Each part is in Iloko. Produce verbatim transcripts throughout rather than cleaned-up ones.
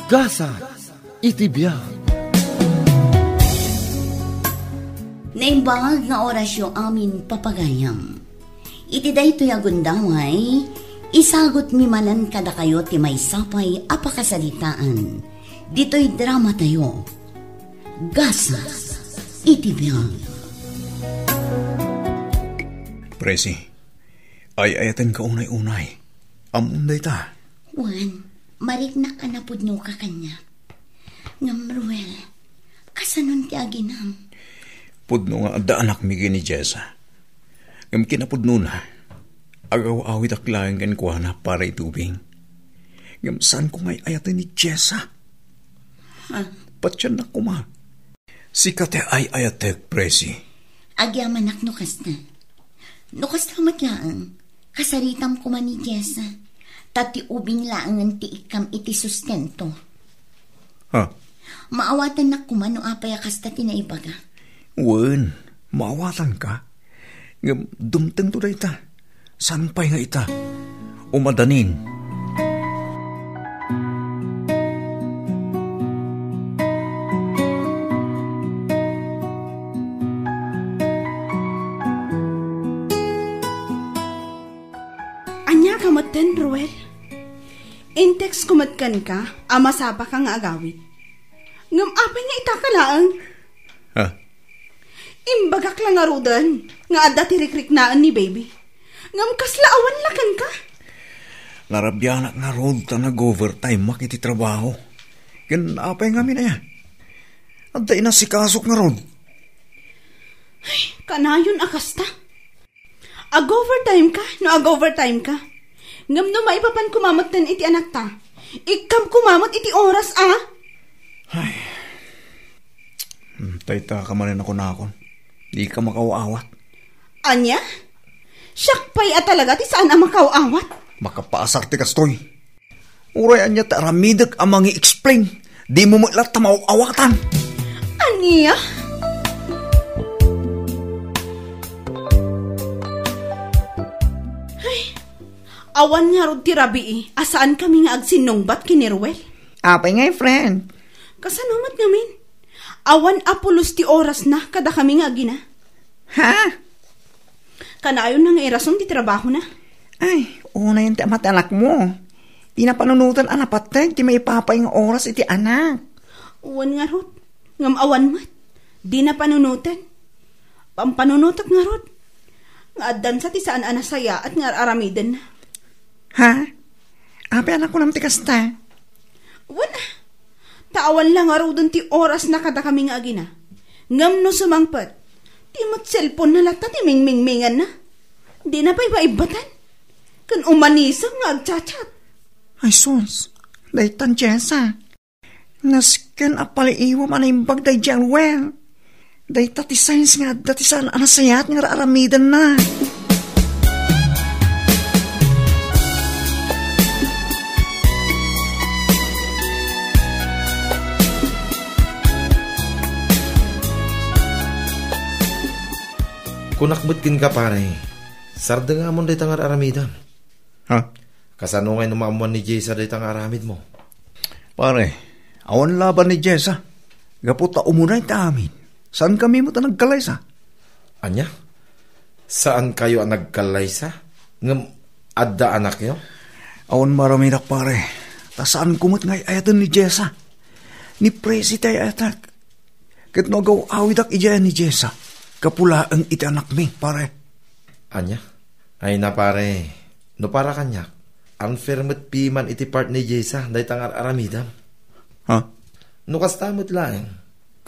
Gasat iti biag. Naimbag nga orasyo amin, papagayam. Iti daytoy a gundaway, isagutmi manen kadakayo ti maysa pay a pakasaritaan. Ditoy dramatayo, Gasat iti biag. Presi, ay-ayatenka unay-unay. Ammom dayta. Wen, mariknak a napudnoka kaniak. Ngem, Ruel, kasanon ti aginam? Pudno nga adda anakmi ken ni Jessa. Ngem kinapudnona, agaw-awidak laeng kenkuana para iti ubing. Ngem saanko nga ay-ayaten ni Jessa. Ha? Patiennak koma. Sika ti ay-ayatek, Presi. Agyamanak no kasta. No kasta met laeng, kasaritam koma ni Jessa. Ta ti ubing laengen ti ikkam iti sustento. Ha? Maawatannak koma no apay a kasta ti naibaga. Wen, maawatanka. Ngem dumtengto dayta. Saan pay nga ita? Umadanin. Ania ka metten, Ruel? Intext ko met kenka a masapaka nga agawid. Ngem apay nga ita ka laeng? Ha? Imbagak la ngaruden nga adda ti rikriknaen ni baby. Ngem kasla awan la kenka? Narabianak ngarud ta nag-overtime-ak iti trabaho. Ken apay ngamin aya? Adda inasikasok ngarud. Ay, kanayon a kasta. Ag-overtime ka no ag-overtime ka. Ngem no maipapan koma metten iti anakta, ikkam koma met iti oras a. Ay. Hmm, dayta ka manen a kunakon. Dika makaawat. Ania? Siak pay a talaga ti saan a makaawat. Makapaasar ti kastoy. Uray ania ti aramidek a mangi-explain, dimo met latta maaw-awatan. Ania? Ay, awan ngarud ti rabii a saankami nga agsinnungbat ken ni Ruel. Apay ngay, friend? Kasano met ngamin? Awan a pulos ti orasna kadakami nga agina. Ha? Kanayon na nga irason ti trabahona. Ay, unayen ti ama ti anakmo. Dina panunoten a napateg ti maipapay nga oras iti anak. Wen ngarud, ngem awan met. Dina panunoten. Pampanunotek ngarud nga addansa ti saan a nasayaat nga ar-aramidenna. Ha? Apay a nakunam ti kasta? Wen, ta awan la ngaruden ti orasna kadakami nga agina. Ngem no sumangpet, ti met cellphone-na latta ti mingmingminganna. Dina pay maibbatan. Ken umanisem nga agchat-chat. Ay sus, daytan Jessa. Nasken a paliiwam a naimbag daydiay a Ruel. Dayta ti signs nga adda ti saan a nasayaat nga ar-aramidenna. Kunak met kenka, pare, sardengamon dayta nga ar-aramidem. Ha? Kasano ngay no maammoan ni Jessa dayta nga aramidmo? Pare, awan laban ni Jessa. Gapu ta umunay ti amin, saankami met a nagkallaysa. Ania? Saankayo a nagkallaysa? Ngem adda anakyo? Awan maaramidak, pare. Ta saanko met nga ay-ayaten ni Jessa. Ni Presi ti ay-ayatek. Ket no agaw-awidak idiay ni Jessa, gapu laeng iti anakmi, pare. Ania? Ay na, pare, no para kaniak, unfair met piman iti part ni Jessa dayta nga ar-aramidam. Ha? No kasta met laeng,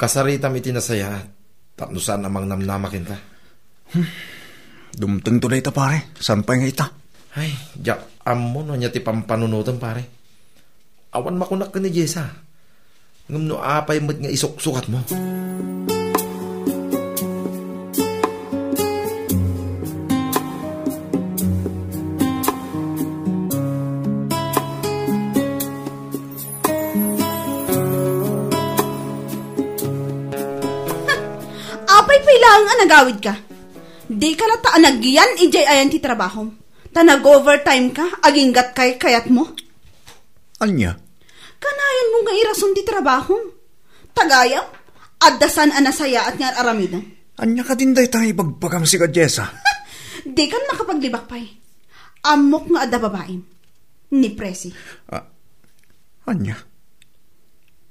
kasaritam iti nasayaat tapno saan a mangnamnama kenta. Hmm. Dumtengto dayta, pare. Saan pay nga ita? Ay, diak ammo no ania ti pampanunotem, pare. Awan makunak ken ni Jessa. Ngem no apay met nga isuksukatmo? Apay pay laeng a nagawidka? Dika latta a nagyan idiay ayan ti trabahom. Ta nag-overtime ka, aginggat kaykayatmo. Ania? Kanayon Amo nga irason ti trabahom. Tagayam, adda saan a nasayaat nga ar-aramidem. Ania kadin dayta nga ibagbagam, sika, Jessa? Dikan makapaglibak pay. Ammok nga adda babaim. Ni Presi. Ah, ania?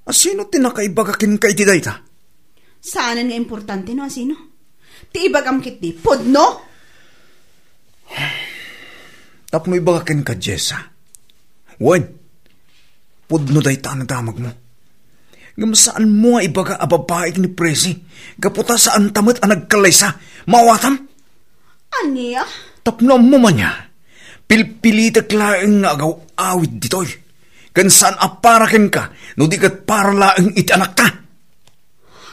Asino ti nakaibaga kenka iti dayta? Saanen nga importante no asino. Ti ibagam ketdi, pudno? Tapno ibaga kenka, Jessa. Wen, pudno dayta a nadamagmo. Ngem saanmo nga ibaga a babaik ni Presi, gapu ta saanta met a nagkallaysa. Maawatam? Ania? Tapno ammom ania, pilpilitek laeng nga agaw-awid ditoy. Ken saan a para kenka, no di ket para laeng iti anakta.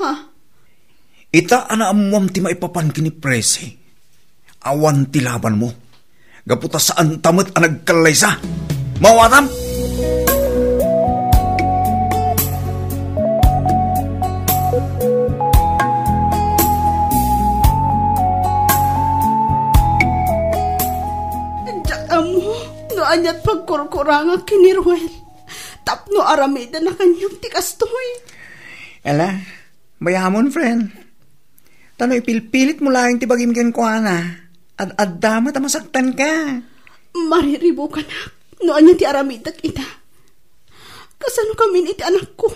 Ha? Ita a naammoam ti maipapan ken ni Presi, awan ti labanmo. Gapu ta saanta met a nagkallaysa. Maawatam? Diak ammo no aniat pagkurkurangak ken ni Ruel tapno aramidna kaniak ti kastoy. Ala, bayamon, friend. Ta no ipilpilitmo laeng ti bagim kenkuana, ad-adda met a masaktanka. Mariribukanak no ania ti aramidek ita. Kasano kamin iti anakko?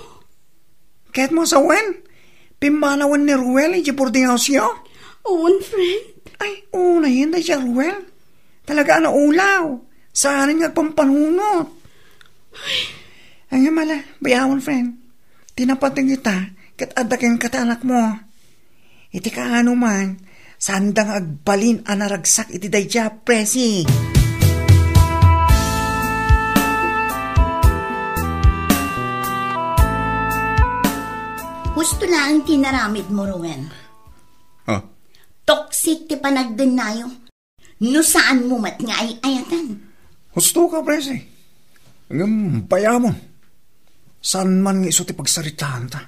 Ket mo sawen, pimmanawen ni Ruel iti boarding house-yo? Wen, friend. Ay, unayen dayta a Ruel. Talaga a naulaw. Saanen nga agpampanunot. Ay. Ay, mala, bayamon, friend. Ti napateg ita, ket adda kenka ti anakmo. Iti kaano man, saanda nga agbalin a naragsak iti dayta a Presi. Husto laeng ti inaramidmo, Ruel. Ah. Toxic ti panagdennayo. No saanmo met nga ay-ayaten. Husto ka, Presi. Ngem bayamon. Saan man nga isu ti pagsaritaanta.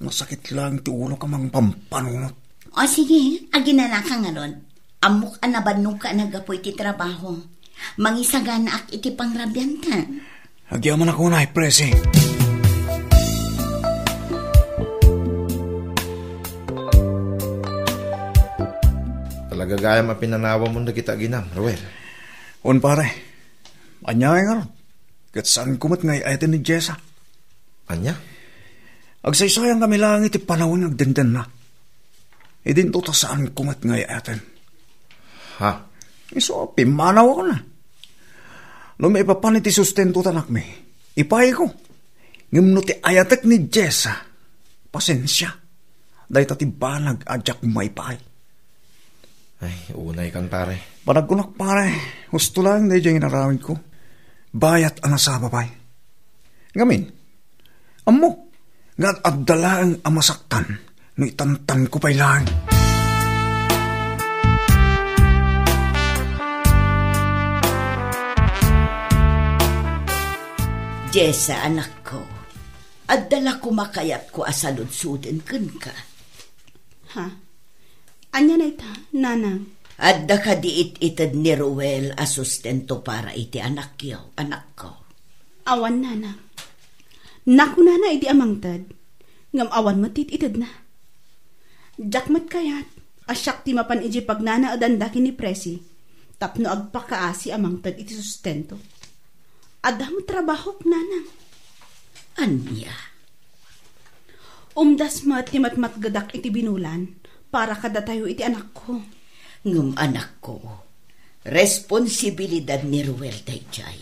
Nasakit laeng ti ulok a mangpampanunot. O sige, aginanaka ngarud. Ammok a nabannogka a naggapu iti trabaho. Mangisaganaak iti pangrabianta. Agyamanak unay, Presi. Talaga gayam a pinanawamon dagita aginam, Ruel. Wen, pare. Ania ngay ngarud? Ket saanko met nga ay-ayaten ni Jessa. Ania? Agsaysayankami laeng iti panawen nga agdendenna. Idinto ta saanko met nga ay-ayaten. Ha? Isu a pimmanawakon. No maipapan iti sustento ti anakmi, ipayko. Ngem no ti ayatek ni Jessa, pasensia. Dayta ti banag a diak maipay. Ay, unay kan, pare. Panagkunak, pare, husto laeng daydiay nga inaramidko. Bayat a nasaba pay. Ngamin, ammok nga ad-adda laeng a masaktan no itantanko pay laeng. Jessa, anakko, adda la koma kayatko a saludsuden kenka. Ha? Ania dayta, nanang? Adda kadi it-ited ni Ruel a sustento para iti anakyo, anakko? Awan, nanang. Nakunana idi a mangted, ngem awan met it-itedna. Diak met kayat a siak ti mapan idiay pagnanaedanda ken ni Presi tapno agpakaasi a mangted iti sustento. Adda met trabahok, nanang. Ania? Umdas met ti matmatgedak iti binulan para kadatayo iti anakko. Ngem anakko, responsibilidad ni Ruel daydiay.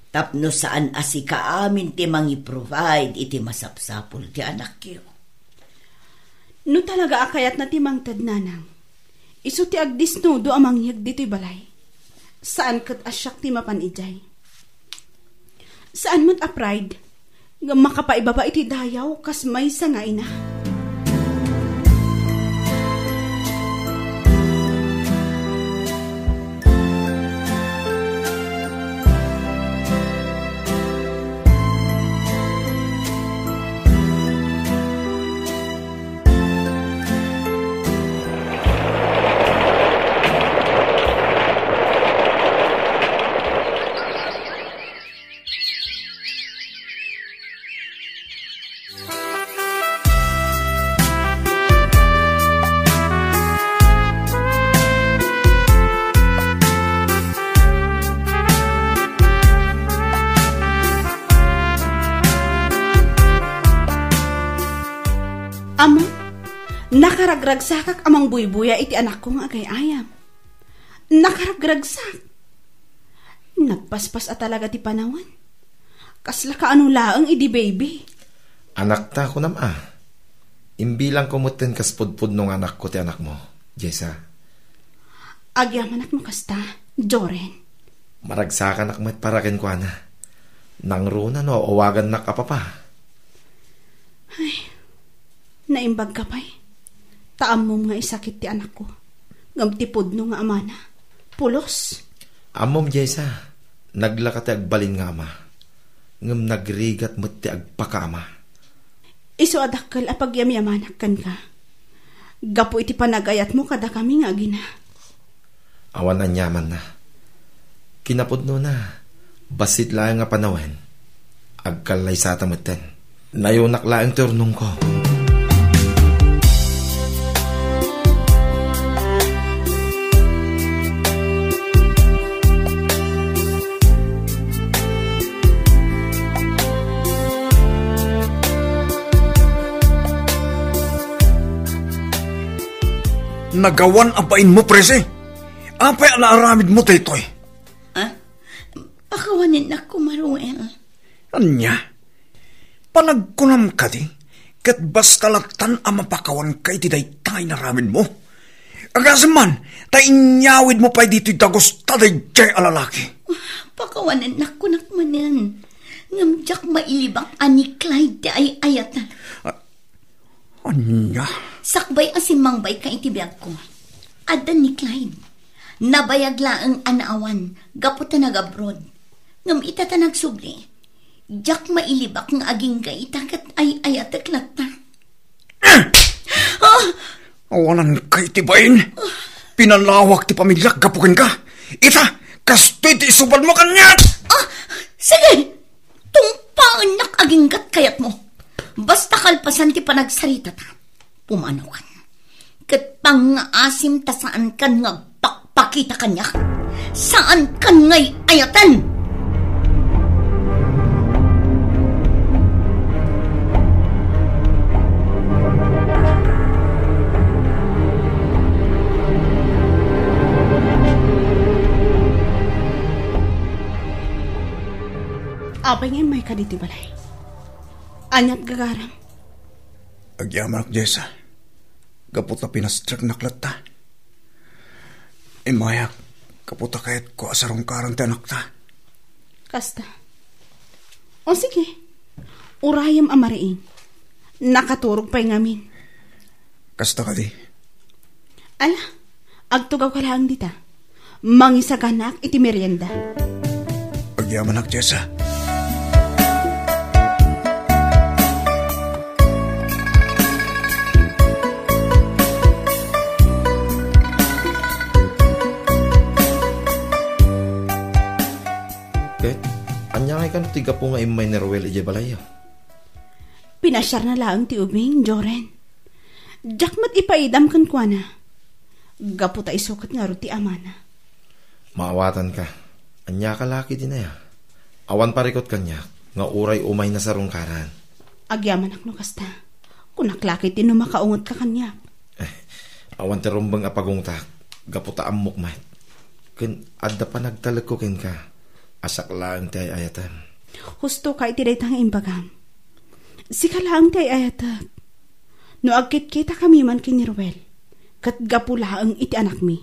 Tapno saan a sika amin ti mangi-provide iti masapsapul ti anakyo. No talaga a kayatna ti mangted, nanang, isu ti agdisnudo a mangyeg ditoy balay. Saan ket a siak ti mapan idiay. Saan met a pride nga makapaibaba iti dayaw kas maysa nga ina. Ammo, nakaragragsakak a mangbuybuya iti anakko nga agay-ayam. Nakaragragsak. Nagpaspas a talaga ti panawen. Kasla kaano laeng idi baby. Anakta, kunam a. Imbilangko metten kas pudpudno nga anakko ti anakmo, Jessa. Agyamanak no kasta, Joren. Maragsakanak met para kenkuana. Nangruna no awagannak a papa. Ay, naimbag ka pay. Ta ammom nga isakit ti anakko. Ngem ti pudno nga amana, pulos. Ammom, Jessa, naglaka ti agbalin nga ama. Ngem nagrigat met ti agpakaama. Isu a dakkel a pagyamyamanak kenka. Gapu iti panagayatmo kadakami nga agina. Awan aniamanna. Kinapudnona, bassit laeng a panawen. Agkallaysata metten. Nayonak laeng ti urnongko. Nagawan a bainmo, Presi. Apay a naaramidmo daytoy? Ah, pakawanennak koma, Ruel. Ania? Panagkunam kadi, ket basta lattan a mapakawanka iti dayta inaramidmo? Agasem man, ta inyawidmo pay ditoy dagus ta daydiay a lalaki. Pakawanennak kunak manen. Ngem diak mailibak a ni Clyde ti ay-ayatan. Ah, ania? Sakbay a simmangbayka iti biagko, adda ni Clyde. Nabayag laeng a naawan gapu ta nag-abroad. Ngem ita ta nagsubli, diak mailibak nga agingga ita ket ay-ayatek latta. Ah! Awananka iti bain. Pinalawak ti pamiliak gapu kenka. Ita, kastoy ti isubadmo kaniak. Ah, sige. Tungpaennak aginggat kayatmo. Basta kalpasan ti panagsaritata, pumanaw kan. Ket pangngaasim ta saan kan nga agpakpakita kaniak. Saan kan nga ay-ayaten. Apay nga immayka ditoy balay? Aniat gagaram? Agyamanak, Jessa. Gapu ta pinastreknak latta. Immayak, gapu ta kayatko a sarungkaran ti anakta. Kasta. O sige, urayem a mariing. Nakaturog pay ngamin. Kasta kadi. Ala, agtugawka laeng dita. Mangisaganaak iti merienda. Agyamanak, Jessa. Ket, ania ngay kano ti gapu nga immay ni Ruel idiay balayyo? Pinasiarna laeng ti ubing, Joren. Diak met ipaidam kenkuana. Gapu ta isu ket ngarud ti amana. Maawatanka. Ania ka la ketdin aya? Awan parikut kaniak nga uray umay nasarungkaran. Agyamanak no kasta. Kunak la ketdin no makaungetka kaniak. Eh, awan ti rumbeng a pagungtak, gapu ta ammok met. Ken adda panagtalekko kenka, a siak laeng ti ay-ayatem. Husto ka iti dayta nga imbagam. Sika laeng ti ay-ayatek. No agkitkitakami man ken ni Ruel, ket gapu laeng iti anakmi.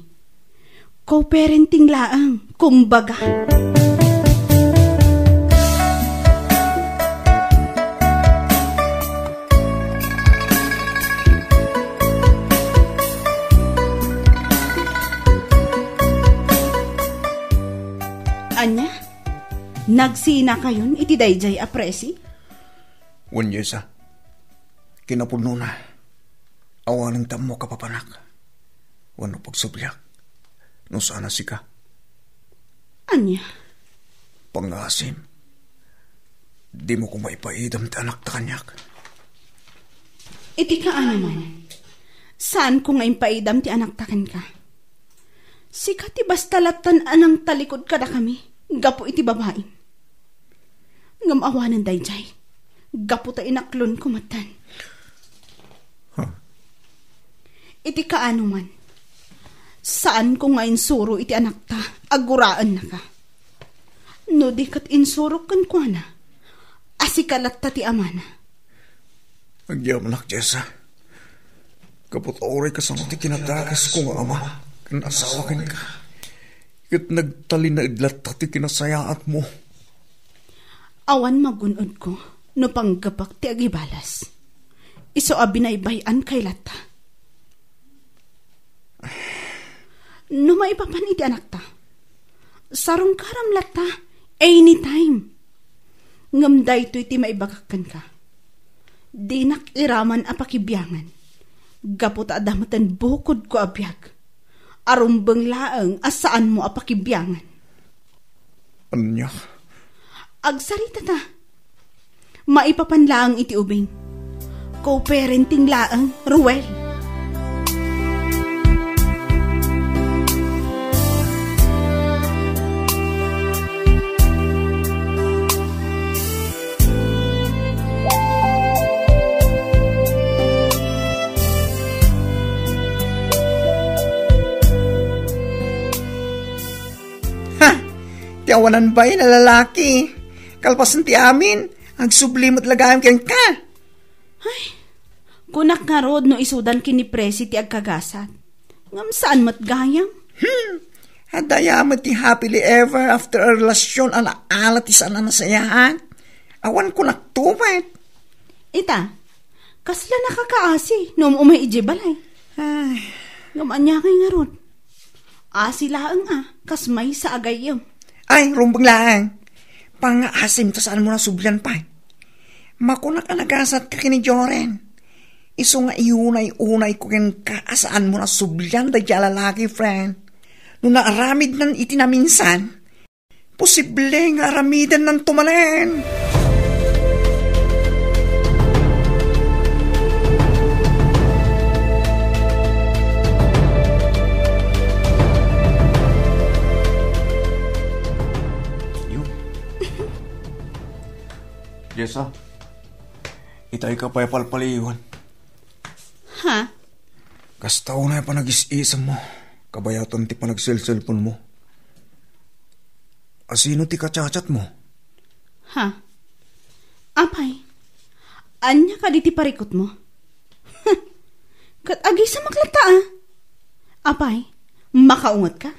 Co-parenting laeng, kumbaga. Ania? Nagsinakayon iti daydiay a presi? Wen, Jessa. Kinapudnona, awanen ti ammok a papanak wenno pagsubliak no saan a sika. Ania? Pangngaasim, dimo koma ipaidam ti anakta kaniak. Iti kaanaman, saanko nga impaidam ti anakta kenka. Sika ti basta lattan a nangtalikod kadakami gapu iti babaim. Ngem awanen daydiay, gapu ta inaklonko metten. Iti kaano man, saanko nga insuro iti anakta a guraennaka. No di ket insurok kenkuana a sika latta ti amana. Agyamanak, Jessa. Gapu ta uray kasano ti kinadagasko nga ama ken asawa kenka, ket nagtalinaed latta ti kinasayaatmo. Awan magun-odko no panggapak ti agibalas. Isu a binaybay-an kay latta. No maipapan iti anakta, sarungkaram latta anytime. Ngem daytoy ti maibagak kenka. Dinak iraman a pakibiangan, gapu ta adda metten bukodko a biag. Arumbeng laeng a saanmo a pakibiangan. Ania? Agsarita ta. Maipapan laeng iti ubing. Co-parenting laeng, Ruel. Ha! Ti awanan bain a lalaki. Kalpasen ti amin, agsubli met la gayam kenka. Ay, kunak ngarud no isudan ken ni Presi ti agkagasat. Ngem saan met gayam? Hmm. Adda met ti happily ever after a relasyon a naala ti saan a nasayaat. Awan kunak tumet. Ita, kasla nakakaasi no um-umay idiay balay. Ay. Ngem ania ngay ngarud? Asi laeng a, kas maysa a gayyem. Ay, rumbeng laeng. Pangaasim ta saanmo nasublian pay. Makunak a nagasatka ken ni Joren. Isu nga iunay-unayko kenka a saanmo nasublian daydiay a lalaki, friend. No naaramidnan iti naminsan, posible nga aramidennanto manen. Yun. Jessa, itay ka pay palpaliwan. Ha? Kasta unay panagis-isemmo, kabayatan ti panagselselponmo. Asino ti kachatchatmo? Ha? Apay, ania kadi ti parikutmo? Ket agisamak latta a. Apay, makaungetka?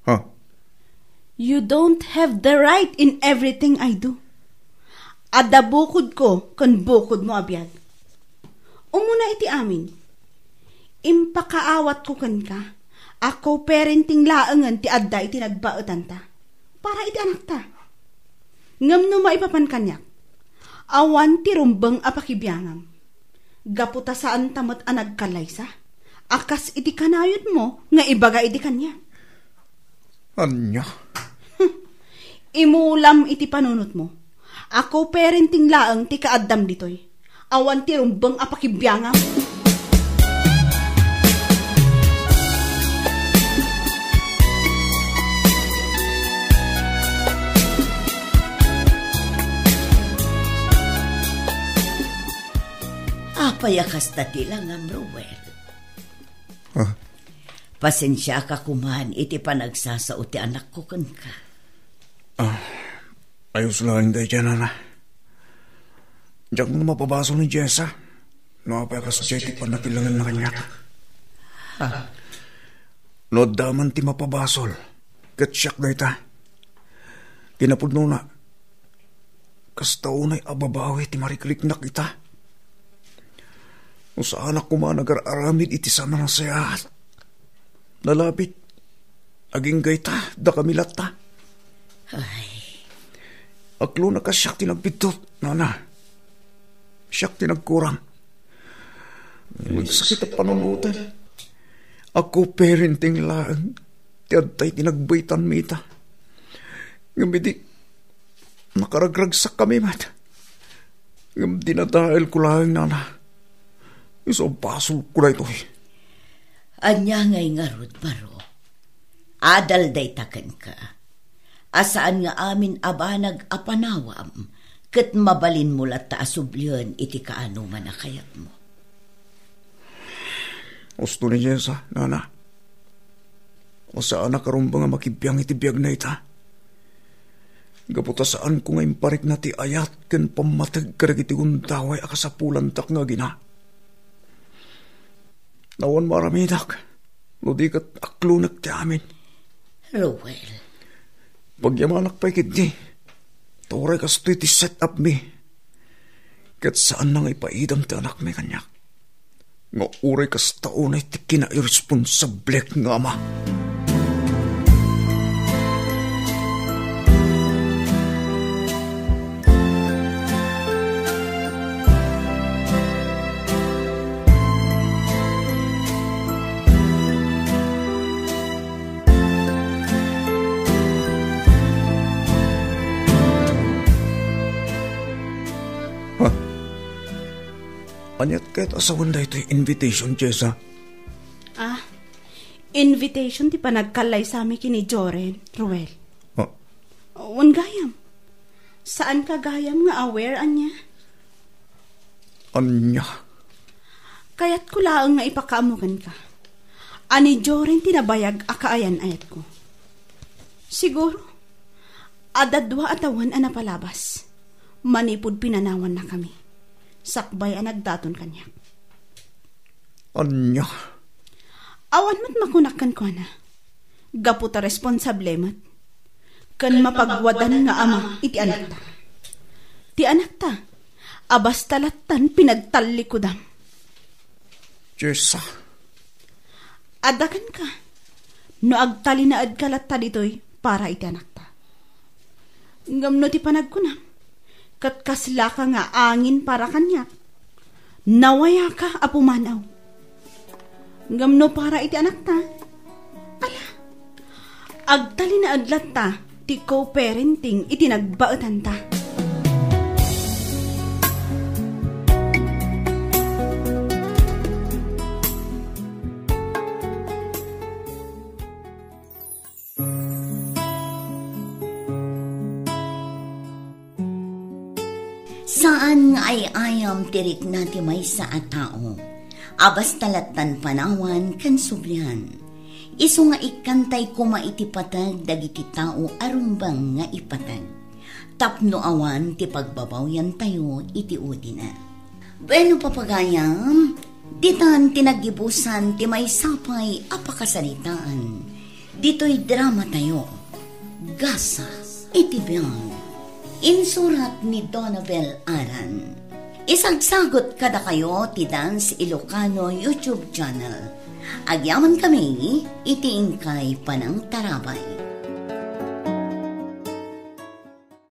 Ha? You don't have the right in everything I do. Adda bukodko ken bukodmo a biag. Umuna iti amin, impakaawatko kenka a co-parenting laengen ti adda iti nagbaetanta para iti anakta. Ngem no maipapan kaniak, awan ti rumbeng a pakibiangam. Gapu ta saanta met a nagkallaysa a kas iti kanayonmo nga ibaga idi kaniak. Ania? Imulam iti panunotmo. A co-parenting laeng ti kaaddam ditoy. Awan ti rumbeng a pakibiangam. Apay a kasta ti langam, Ruel? Ah. Pasensiaka koman iti panagsasao ti anakko kenka. Ah, ayos laeng daydiay, nana. Diak no mapabasol ni Jessa no apay a kasdiay ti pannakilangenna kaniak. Ah. No adda man ti mapabasol, ket siak dayta. Ti napudnona, kasta unay a babawi ti marikriknak ita. No saanak koma nga agar-aramid iti saan a nasayaat, nalabit, agingga ita, dakami latta. Ay. Aklona a siak ti nagbiddut, nana. Siak ti nagkurang. Ay, nagsakit a panunoten. A co-parenting laeng ti adda iti nagbaetanmi ita. Ngem idi nakaragragsakkami met, ngem dinadaelko laeng, nana. Isu a basolko daytoy. Ania ngay ngarud, baro? Adal dayta kenka. A saan nga amin a banag a panawam, ket mabalinmo latta a sublien iti kaanoman a kayatmo. Usto ni Jessa, nana. O saanak a rumbeng a makibiang iti biagna ita. Gapu ta saanko nga imparikna ti ayat ken pammateg kadagiti gundaway a kasapulantak nga agina. Awan maaramidak, no di ket aklonek ti amin. Ruel. Pagyamanak pay ketdi. Ta uray kastoy ti set-up mi. Ket saanna nga ipaidam ti anakmi kaniak. Nga uray kasta unay ti kinairresponsablek nga ama. Ha? Aniat kayat a sawen daytoy invitation, Jessa? Ah, invitation ti panagkallaysami ken ni Joren, Ruel. Ah. Wen gayam. Saanka gayam nga aware, ania? Ania? Kayatko laeng nga ipakaammo kenka a ni Joren ti nabayag a kaayan-ayatko. Siguro, adda dua a tawen a napalabas manipud pinanawannakami, sakbay a nagdaton kaniak. Ania? Awan met makunak kenkuana. Gapu ta responsable met ken mapagwadan nga ama iti anakta. Ti anakta a basta lattan pinagtallikudam. Jessa. Adda kenka. No agtalinaedka latta ditoy para iti anakta. Ngem no ti panagkunam, ket kaslaka nga angin para kaniak, nawayaka a pumanaw. Ngem no para iti anakta, ala, agtalinaed latta ti co-parenting iti nagbaetanta. Saan nga ay-ayam ti rikna ti maysa a tao a basta lattan panawan ken sublian. Isu nga ikkantay koma iti pateg dagiti tao a rumbeng nga ipateg, tapno awan ti pagbabawyantayo iti udina. Bueno, papagayam, ditan ti naggibusan ti maysa pay a pakasaritaan ditoy dramatayo, Gasa iti Biag. Insurat ni Donabel Aran. Isagsagut kadakayo ti Dance Ilocano YouTube channel. Agyamankami iti inkay panangtarabay.